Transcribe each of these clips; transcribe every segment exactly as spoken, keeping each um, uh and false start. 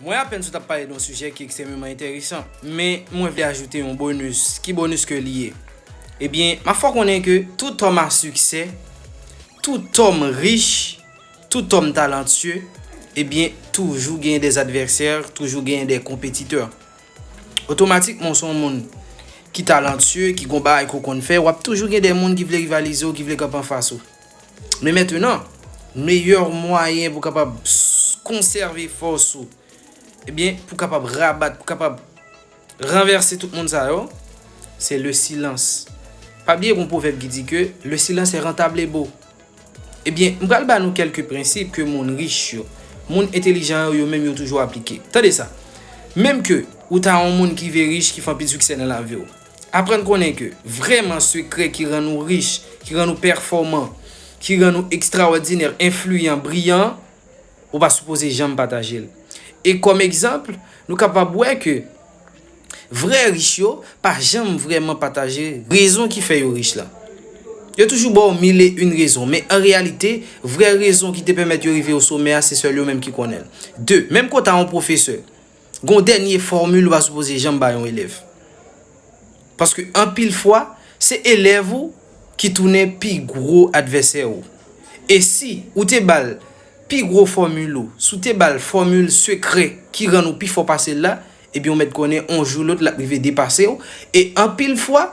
Mwen apèn sot ap pale de yon sijè ki ekstrèmeman enteresan, men mwen vle ajoute yon bonus. Ki bonus ke li ye? Ebyen, m ap fè w konnen ke tout òm a siksè, tout òm rich, tout òm talantye, ebyen, toujou genyen dè advèsè, toujou genyen dè konpetitè. Otomatikman, w se yon moun ki talantye, ki gon bagay ke w konn fè, w ap toujou gen dè moun ki vle rivalize w, ki vle kanpe anfas ou. Men mentnan, meyè mwayen pou w kapab s- konsève fòs ou, ebyen, pou w kapab rabat, pou w kapab ranvèse tout moun sa yo, se le silans. Pa bliye gon pwovèb ki di ke le silence est rentable et beau. Ebyen, m pral ba nou kèlke prensip ke moun rich yo, moun entelijan yo, yo menm yo toujou aplike. Tande sa. Menm ke ou ta yon moun ki vle rich, ki fè anpil siksè nan lavi w, aprann konnen ke vrèman sekrè ki rann ou rich, ki rann ou pèfòman, ki rann ou ekstraòdinè, enfliyan, briyan, ou pa sipoze janm pataje l. E kòm egzanp, nou kapab wè ke vrè rich yo pa janm vrèman pataje rezon ki fè yo rich la. Yo toujou ba w mil e yon rezon, men an reyalite, vrè rezon ki te pèmèt yo rive o somè a, se sèl yo menm ki konnen l. De, menm ke w ta yon pwofesè, gon dènye fòmil ou pa sipoze janm ba yon elèv. Paske anpil fwa, se elèv ou ki tounen pi gwo advèsè ou. E si ou te ba l pi gwo fòmil ou, si w te ba l fòmil sekrè ki rann ou pi fò pase l la, ebyen, ou mèt konnen, yon jou ou lòt, l ap rive depase w. E anpil fwa,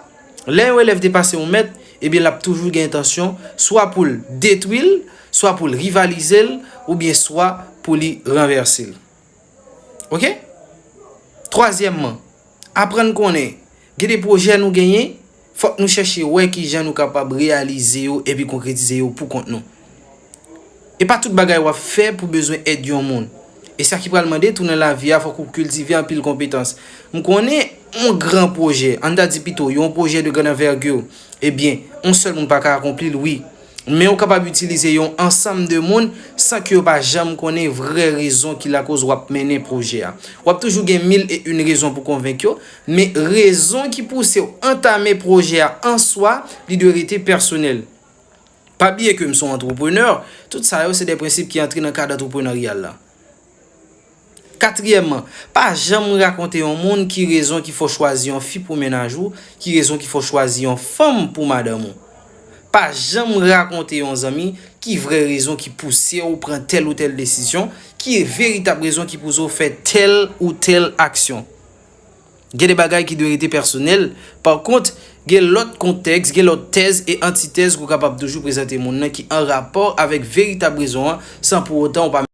lè yon elèv depase yon mèt, ebyen, l ap toujou gen entansyon swa pou l detwi l, swa pou l rivalize l, oubyen swa pou li ranvèse l. Oke? Twazyèmman, aprann konnen, gen de pwojè nou genyen, fòk nou chèche wè kijan nou kapab reyalize yo epi konkretize yo pou kont nou. E pa tout bagay w ap fè pou bezwen èd yon moun. E sa ki pral mande tou nan lavi a, fòk ou kiltive anpil konpetans. M konnen yon gran pwojè, ann ta di pito, yon pwojè de grande envergure, ebyen, yon sèl moun pa ka akonpli l, wi. Men ou kapab itilize yon ansanm de moun san ke yo pa janm konnen vrè rezon ki lakoz w ap mennen pwojè a. W ap toujou gen mil e yon rezon pou konvenk yo, men rezon ki pouse w antame pwojè a an swa, li dwe rete pèsonèl. Pa bliye ke m se yon antreprenè, tout sa yo se de prensip ki antre nan kad antreprenaryal la. Katriyèmman, pa janm rakonte yon moun ki rezon ki fè w chwazi yon fi pou mennaj ou, ki rezon ki fè w chwazi yon fanm pou madanm ou. Pa janm rakonte yon zanmi ki vrè rezon ki pouse w pran tèl ou tèl desizyon, ki veritab rezon ki pouse w fè tèl ou tèl aksyon. Gen de bagay ki dwe rete pèsonèl. Pa kont, gen lòt kontèks, gen lòt tèz e antitèz ke w kapab toujou prezante moun nan ki an rapò avèk veritab rezon an, san pou otan w pa